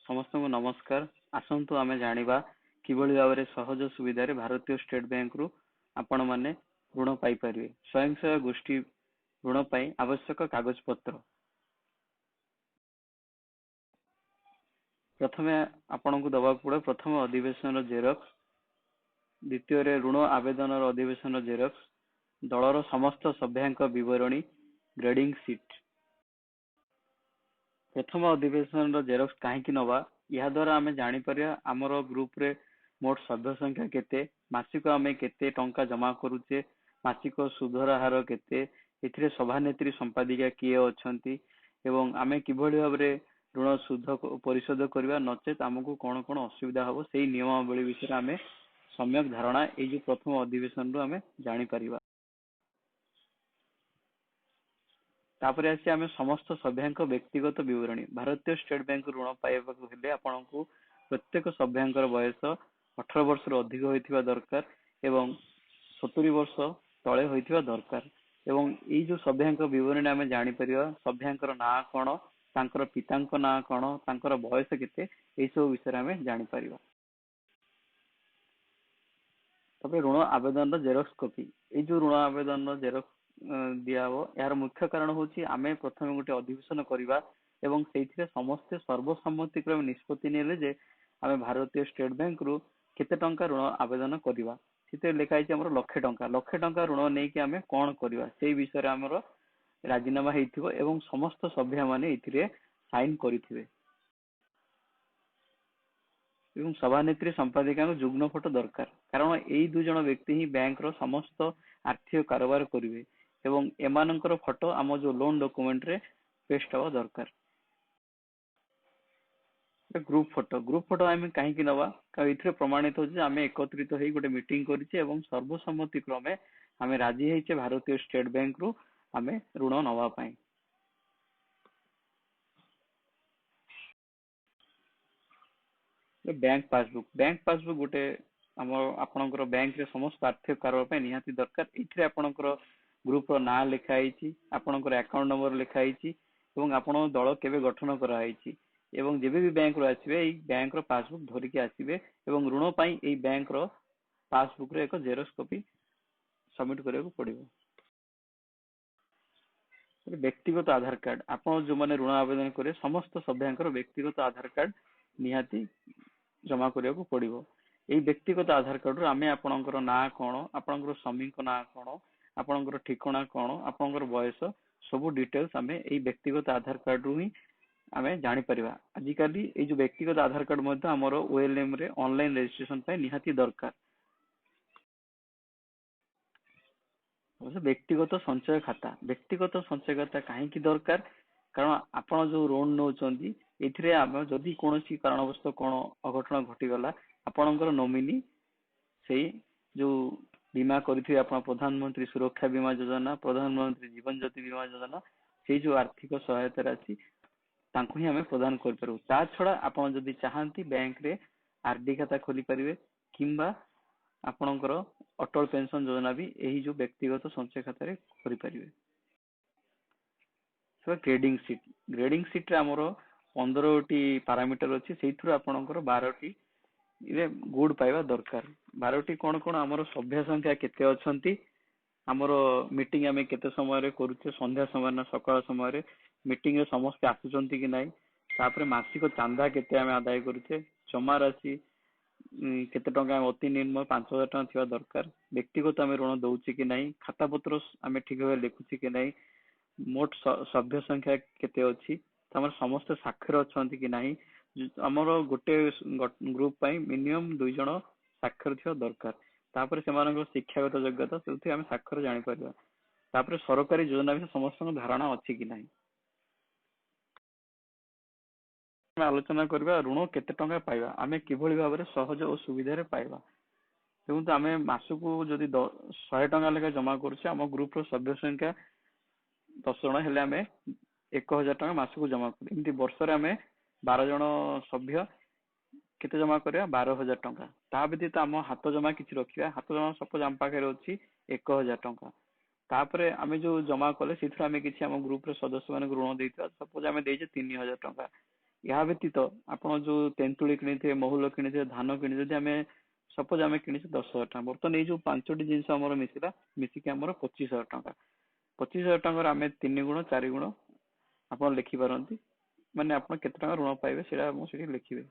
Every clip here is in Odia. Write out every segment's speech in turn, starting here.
ସମସ୍ତଙ୍କୁ ନମସ୍କାର। ଆସନ୍ତୁ ଆମେ ଜାଣିବା କିଭଳି ଭାବରେ ସହଜ ସୁବିଧାରେ ଭାରତୀୟ ଷ୍ଟେଟ୍ ବ୍ୟାଙ୍କରୁ ଆପଣମାନେ ଋଣ ପାଇପାରିବେ। ସ୍ୱୟଂ ସହାୟକ ଗୋଷ୍ଠୀ ଋଣ ପାଇଁ ଆବଶ୍ୟକ କାଗଜପତ୍ର। ପ୍ରଥମେ ଆପଣଙ୍କୁ ଦେବାକୁ ପଡ଼ିବ ପ୍ରଥମ ଅଧିବେଶନର ଜେରକ୍ସ, ଦ୍ୱିତୀୟରେ ଋଣ ଆବେଦନର ଅଧିବେଶନର ଜେରକ୍ସ, ଦଳର ସମସ୍ତ ସଭ୍ୟଙ୍କ ବିବରଣୀ, ଗ୍ରେଡିଂ ସିଟ୍। ପ୍ରଥମ ଅଧିବେଶନର ଜେରକ୍ସ କାହିଁକି ନବା? ଏହାଦ୍ୱାରା ଆମେ ଜାଣିପାରିବା ଆମର ଗ୍ରୁପରେ ମୋଟ ସଭ୍ୟ ସଂଖ୍ୟା କେତେ, ମାସିକ ଆମେ କେତେ ଟଙ୍କା ଜମା କରୁଛେ, ମାସିକ ସୁଧର ହାର କେତେ, ଏଥିରେ ସଭାନେତ୍ରୀ ସମ୍ପାଦିକା କିଏ ଅଛନ୍ତି ଏବଂ ଆମେ କିଭଳି ଭାବରେ ଋଣ ସୁଧ ପରିଶୋଧ କରିବା, ନଚେତ ଆମକୁ କଣ କଣ ଅସୁବିଧା ହବ, ସେଇ ନିୟମାବଳୀ ବିଷୟରେ ଆମେ ସମ୍ୟକ ଧାରଣା ଏଇ ଯୋଉ ପ୍ରଥମ ଅଧିବେଶନରୁ ଆମେ ଜାଣିପାରିବା। ତାପରେ ଆସି ଆମେ ସମସ୍ତ ସଭ୍ୟଙ୍କ ବ୍ୟକ୍ତିଗତ ବିବରଣୀ। ଭାରତୀୟ ଷ୍ଟେଟ୍ ବ୍ୟାଙ୍କ ଋଣ ପାଇବାକୁ ହେଲେ ଆପଣଙ୍କୁ ପ୍ରତ୍ୟେକ ସଭ୍ୟଙ୍କର ବୟସ 18 ବର୍ଷରୁ ଅଧିକ ହୋଇଥିବା ଦରକାର ଏବଂ 70 ବର୍ଷ ତଳେ ହୋଇଥିବା ଦରକାର। ଏବଂ ଏଇ ଯୋଉ ସଭ୍ୟଙ୍କ ବିବରଣୀ ଆମେ ଜାଣିପାରିବା ସଭ୍ୟଙ୍କର ନାଁ କଣ, ତାଙ୍କର ପିତାଙ୍କ ନାଁ କଣ, ତାଙ୍କର ବୟସ କେତେ, ଏଇସବୁ ବିଷୟରେ ଆମେ ଜାଣିପାରିବା। ତାପରେ ଋଣ ଆବେଦନର ଜେରକ୍ସ କପି। ଏଇ ଯୋଉ ଋଣ ଆବେଦନର ଜେରକ୍ସ ଦିଆହବ, ଏହାର ମୁଖ୍ୟ କାରଣ ହଉଛି ଆମେ ପ୍ରଥମେ ଗୋଟେ ଅଧିବେଶନ କରିବା ଏବଂ ସେଇଥିରେ ସମସ୍ତେ ସର୍ବସମ୍ମତି କ୍ରମେ ନିଷ୍ପତ୍ତି ନେଲେ ଯେ ଆମେ ଭାରତୀୟ ଷ୍ଟେଟ୍ ବ୍ୟାଙ୍କରୁ କେତେ ଟଙ୍କା ଋଣ ଆବେଦନ କରିବା। ସେଥିରେ ଲେଖା ହେଇଛି ଆମର 1,00,000 ଟଙ୍କା। 1,00,000 ଟଙ୍କା ଋଣ ନେଇକି ଆମେ କଣ କରିବା ସେଇ ବିଷୟରେ ଆମର ରାଜିନାମା ହେଇଥିବ ଏବଂ ସମସ୍ତ ସଭ୍ୟମାନେ ଏଥିରେ ସାଇନ କରିଥିବେ। ଏବଂ ସଭାନେତ୍ରୀ ସମ୍ପାଦିକାଙ୍କ ଯୁଗ୍ମ ଫଟୋ ଦରକାର, କାରଣ ଏଇ ଦୁଇ ଜଣ ବ୍ୟକ୍ତି ହିଁ ବ୍ୟାଙ୍କର ସମସ୍ତ ଆର୍ଥିକ କାରବାର କରିବେ ଏବଂ ଏମାନଙ୍କର ଫଟୋ ଆମ ଯୋଉ ଲୋନ ଡକୁମେଣ୍ଟରେ ପେଷ୍ଟ ହବା ଦରକାର। Group photo. ଗ୍ରୁପ ଫଟୋ ଆମେ କାହିଁକି ନବା? କାରଣ ଏଥିରେ ପ୍ରମାଣିତ ହଉଛି ଯେ ଆମେ ଏକତ୍ରିତ ହେଇ ଗୋଟେ ମିଟିଂ କରିଛେ ଏବଂ ସର୍ବସମ୍ମତି କ୍ରମେ ଆମେ ରାଜି ହେଇଛେ ଭାରତୀୟ ଷ୍ଟେଟ୍ ବ୍ୟାଙ୍କରୁ ଆମେ ଋଣ ନବା ପାଇଁ। Bank passbook. Bank passbook ଗୋଟେ ଆମ ଆପଣଙ୍କର ବ୍ୟାଙ୍କରେ ସମସ୍ତ ଆର୍ଥିକ କାରବାର ପାଇଁ ନିହାତି ଦରକାର। ଏଥିରେ ଆପଣଙ୍କର ଗ୍ରୁପର ନାଁ ଲେଖା ହେଇଛି, ଆପଣଙ୍କର ଆକାଉଣ୍ଟ ନମ୍ବର ଲେଖା ହେଇଛି ଏବଂ ଆପଣଙ୍କ ଦଳ କେବେ ଗଠନ କରାହେଇଛି ଏବଂ ଯେବେ ବି ବ୍ୟାଙ୍କରୁ ଆସିବେ ଏଇ ବ୍ୟାଙ୍କର ପାସବୁକ୍ ଧରିକି ଆସିବେ ଏବଂ ଋଣ ପାଇଁ ଏଇ ବ୍ୟାଙ୍କର ପାସବୁକ୍ର ଏକ ଜେରକ୍ସ କପି ସବମିଟ କରିବାକୁ ପଡିବ। ବ୍ୟକ୍ତିଗତ ଆଧାର କାର୍ଡ। ଆପଣ ଯୋଉମାନେ ଋଣ ଆବେଦନ କରିବେ ସମସ୍ତ ସଭ୍ୟଙ୍କର ବ୍ୟକ୍ତିଗତ ଆଧାର କାର୍ଡ ନିହାତି ଜମା କରିବାକୁ ପଡିବ। ଏଇ ବ୍ୟକ୍ତିଗତ ଆଧାର କାର୍ଡରୁ ଆମେ ଆପଣଙ୍କର ନାଁ କଣ, ଆପଣଙ୍କର ସ୍ୱାମୀଙ୍କ ନାଁ କଣ, ଆପଣଙ୍କର ଠିକଣା କଣ, ଆପଣଙ୍କର ବୟସ, ସବୁ ଡିଟେଲ୍ସ ଆମେ ଏଇ ବ୍ୟକ୍ତିଗତ ଆଧାର କାର୍ଡରୁ ହିଁ ଆମେ ଜାଣିପାରିବା। ଆଜିକାଲି ଏଇ ଯୋଉ ବ୍ୟକ୍ତିଗତ ଆଧାର କାର୍ଡ ମଧ୍ୟ ଆମର OLM ରେ ଅନଲାଇନ ରେଜିଷ୍ଟ୍ରେସନ ପାଇଁ ନିହାତି ଦରକାର। ବ୍ୟକ୍ତିଗତ ସଞ୍ଚୟ ଖାତା। ବ୍ୟକ୍ତିଗତ ସଞ୍ଚୟ ଖାତା କାହିଁକି ଦରକାର? କାରଣ ଆପଣ ଯୋଉ ଲୋନ ନଉଛନ୍ତି ଏଥିରେ ଆମେ ଯଦି କୌଣସି କାରଣବଶତଃ କଣ ଅଘଟଣ ଘଟିଗଲା, ଆପଣଙ୍କର ନୋମିନି ସେଇ ଯୋଉ ବୀମା କରିଥିବେ ଆପଣ ପ୍ରଧାନମନ୍ତ୍ରୀ ସୁରକ୍ଷା ବୀମା ଯୋଜନା, ପ୍ରଧାନମନ୍ତ୍ରୀ ଜୀବନ ଜ୍ୟୋତି ବୀମା ଯୋଜନା, ସେଇ ଯୋଉ ଆର୍ଥିକ ସହାୟତା ରାଶି ତାଙ୍କୁ ହିଁ ଆମେ ପ୍ରଦାନ କରିପାରିବୁ। ତା ଛଡା ଆପଣ ଯଦି ଚାହାନ୍ତି ବ୍ୟାଙ୍କରେ RD ଖାତା ଖୋଲି ପାରିବେ କିମ୍ବା ଆପଣଙ୍କର ଅଟଳ ପେନସନ ଯୋଜନା ବି ଏହି ଯୋଉ ବ୍ୟକ୍ତିଗତ ସଞ୍ଚୟ ଖାତାରେ କରିପାରିବେ। Grading sheet. Grading ସିଟ୍ରେ ଆମର 15ଟି ପାରାମିଟର ଅଛି, ସେଇଥିରୁ ଆପଣଙ୍କର 12ଟି ଗୁଡ୍ ପାଇବା ଦରକାର। 12ଟି କଣ କଣ? ଆମର ସଭ୍ୟ ସଂଖ୍ୟା କେତେ ଅଛନ୍ତି, ଆମର ମିଟିଂ ଆମେ କେତେ ସମୟରେ କରୁଛେ, ସନ୍ଧ୍ୟା ସମୟରେ ନା ସକାଳ ସମୟରେ, ମିଟିଂରେ ସମସ୍ତେ ଆସୁଛନ୍ତି କି ନାହିଁ, ତାପରେ ମାସିକ ଚାନ୍ଦା କେତେ ଆମେ ଆଦାୟ କରୁଛେ, ଜମା ରାଶି କେତେ ଟଙ୍କା ଅତି ନିମ୍ନ 5,000 ଟଙ୍କା ଥିବା ଦରକାର, ବ୍ୟକ୍ତିଗତ ଆମେ ଋଣ ଦଉଛେ କି ନାହିଁ, ଖାତା ପତ୍ର ଆମେ ଠିକ ଭାବେ ଲେଖୁଛେ କି ନାହିଁ, ମୋଟ ସଭ୍ୟ ସଂଖ୍ୟା କେତେ ଅଛି, ଆମର ସମସ୍ତେ ସ୍ୱାକ୍ଷର ଅଛନ୍ତି କି ନାହିଁ। ଆମର ଗୋଟେ ଗ୍ରୁପ ପାଇଁ ମିନିମମ୍ 2 ଜଣ ସ୍ୱାକ୍ଷର ଥିବା ଦରକାର। ତାପରେ ସେମାନଙ୍କର ଶିକ୍ଷାଗତ ଯୋଗ୍ୟତା, ସେଇଥିରୁ ଆମେ ସ୍ୱାକ୍ଷର ଜାଣିପାରିବା। ତାପରେ ସରକାରୀ ଯୋଜନା ବିଷୟରେ ସମସ୍ତଙ୍କ ଧାରଣା ଅଛି କି ନାହିଁ। ଆମେ ଆଲୋଚନା କରିବା ଋଣ କେତେ ଟଙ୍କା ପାଇବା, ଆମେ କିଭଳି ଭାବରେ ସହଜ ଓ ସୁବିଧାରେ ପାଇବା। ଦେଖନ୍ତୁ, ଆମେ ମାସକୁ ଯଦି 100 ଟଙ୍କା ଲେଖା ଜମା କରୁଛେ, ଆମ ଗ୍ରୁପର ସଭ୍ୟ ସଂଖ୍ୟା 10 ଜଣ ହେଲେ ଆମେ 1,000 ଟଙ୍କା ମାସକୁ ଜମା କରୁ। ଏମିତି ବର୍ଷରେ ଆମେ 12 ଜଣ ସଭ୍ୟ କେତେ ଜମା କରିବା? 12,000 ଟଙ୍କା। ତା ବ୍ୟତୀତ ଆମ ହାତ ଜମା କିଛି ରଖିବା। ହାତ ଜମା ସପୋଜ ଆମ ପାଖରେ ଅଛି 1,000 ଟଙ୍କା। ତାପରେ ଆମେ ଯୋଉ ଜମା କଲେ ସେଥିରୁ ଆମେ କିଛି ଆମ ଗ୍ରୁପର ସଦସ୍ୟମାନଙ୍କୁ ଋଣ ଦେଇଥିବା। ସପୋଜ ଆମେ ଦେଇଛେ 3,000 ଟଙ୍କା। ଏହା ବ୍ୟତୀତ ଆପଣ ଯୋଉ ତେନ୍ତୁଳି କିଣିଥିବେ, ମହୁଲ କିଣିଥିବେ, ଧାନ କିଣିଥିବେ, ଯଦି ଆମେ ସପୋଜ ଆମେ କିଣିଛୁ 10,000 ଟଙ୍କା, ବର୍ତ୍ତମାନ ଏଇ ଯୋଉ 5ଟି ଜିନିଷ ଆମର ମିଶିଲା, ମିଶିକି ଆମର 25,000 ଟଙ୍କା। 25,000 ଟଙ୍କାର ଆମେ 3 ଗୁଣ 4 ଗୁଣ ଆପଣ ଲେଖିପାରନ୍ତି, ମାନେ ଆପଣ କେତେ ଟଙ୍କା ଋଣ ପାଇବେ ସେଇଟା ଆପଣ ସେଠି ଲେଖିବେ।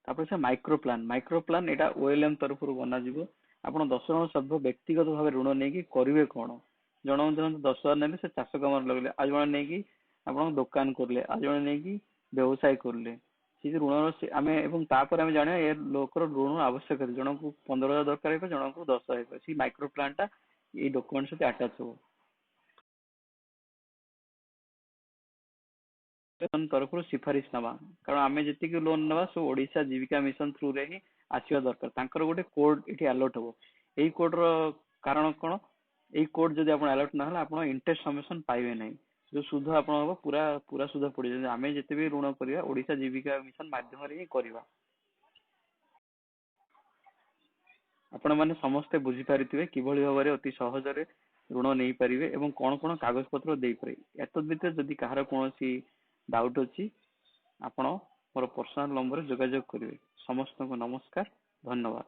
ତାପରେ ସେ ମାଇକ୍ରୋ ପ୍ଲାନ୍। ମାଇକ୍ରୋ ପ୍ଲାନ୍ ଏଇଟା ଓଏଲଏମ୍ ତରଫରୁ ବନାଯିବ। ଆପଣ 10 ଜଣ ସଭ୍ୟ ବ୍ୟକ୍ତିଗତ ଭାବେ ଋଣ ନେଇକି କରିବେ କଣ? ଜଣ ଧରନ୍ତୁ 10,000 ନେଲେ, ସେ ଚାଷ କାମରେ ଲଗେଇଲେ, ଆଉ ଜଣେ ନେଇକି ଆପଣଙ୍କ ଦୋକାନ କରିଲେ, ଆଉ ଜଣେ ନେଇକି ବ୍ୟବସାୟ କରିଲେ। ସେ ଯୋଉ ଋଣର ସେ ଆମେ ଏବଂ ତାପରେ ଆମେ ଜାଣିବା ଏ ଲୋକର ଋଣ ଆବଶ୍ୟକ ଅଛି। ଜଣଙ୍କୁ 15,000 ଦରକାର ହେଇପାରେ, ଜଣଙ୍କୁ 10,000 ହେଇପାରେ। ସେଇ ମାଇକ୍ରୋ ପ୍ଲାନ୍ ଟା ଏଇ ଡକୁମେଣ୍ଟ ସହିତ ଆଟାଚ ହବ। ତରଫରୁ ସିଫାରିଶ ନେବା, କାରଣ ଆମେ ଯେତିକି ଲୋନ ନେବା ସବୁ ଓଡିଶା ଜୀବିକା ମିଶନ ଥ୍ରୁରେ ହିଁ ଆସିବା ଦରକାର। ତାଙ୍କର ଗୋଟେ କୋଡ ଏଠି ଆଲର୍ଟ ହବ। ଏଇ କୋଡ ର କାରଣ କଣ? ଏଇ କୋଡ ଯଦି ଆପଣ ଆଲର୍ଟ ନହେଲେ ଆପଣ ଇଣ୍ଟରେଷ୍ଟ ସବମିଶନ ପାଇବେ ନାହିଁ। ଯୋଉ ସୁଧ ଆପଣ ହବ ପୁରା ସୁଧ ପଡିବ। ଆମେ ଯେତେ ବି ଋଣ କରିବା ଓଡିଶା ଜୀବିକା ମିଶନ ମାଧ୍ୟମରେ ହିଁ କରିବା। ଆପଣ ମାନେ ସମସ୍ତେ ବୁଝିପାରିଥିବେ କିଭଳି ଭାବରେ ଅତି ସହଜରେ ଋଣ ନେଇପାରିବେ ଏବଂ କଣ କଣ କାଗଜ ପତ୍ର ଦେଇପାରିବେ। ଏତଦ୍ ବ୍ୟତୀତ ଯଦି କାହାର କୌଣସି ଡାଉଟ ଅଛି, ଆପଣ ମୋର ପର୍ସନାଲ ନମ୍ବରରେ ଯୋଗାଯୋଗ କରିବେ। ସମସ୍ତଙ୍କୁ ନମସ୍କାର, ଧନ୍ୟବାଦ।